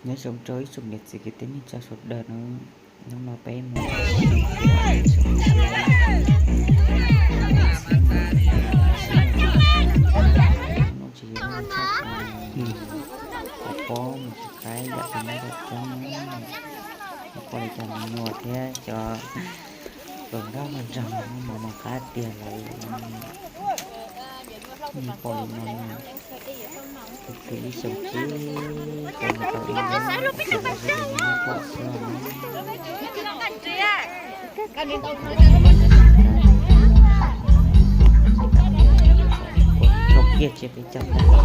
Nyob zoo rau ib tsoom niam txiv kwv tij neej tsa sawv daws na, hnub no peb mus tsis yog mus tshaj, kuv pab mus tsis qaib yam tus neeg tau coob, kuv pab li cov me nyuam thiab cov hluas nkauj hluas nraug no mas mus qab tiag lawm. Nws pom li no na, tus ib xyoos tsib, cov mus tau ib lub, cov mus zoo li no pom xwb na. Tau kiag tsis peb cov ntag.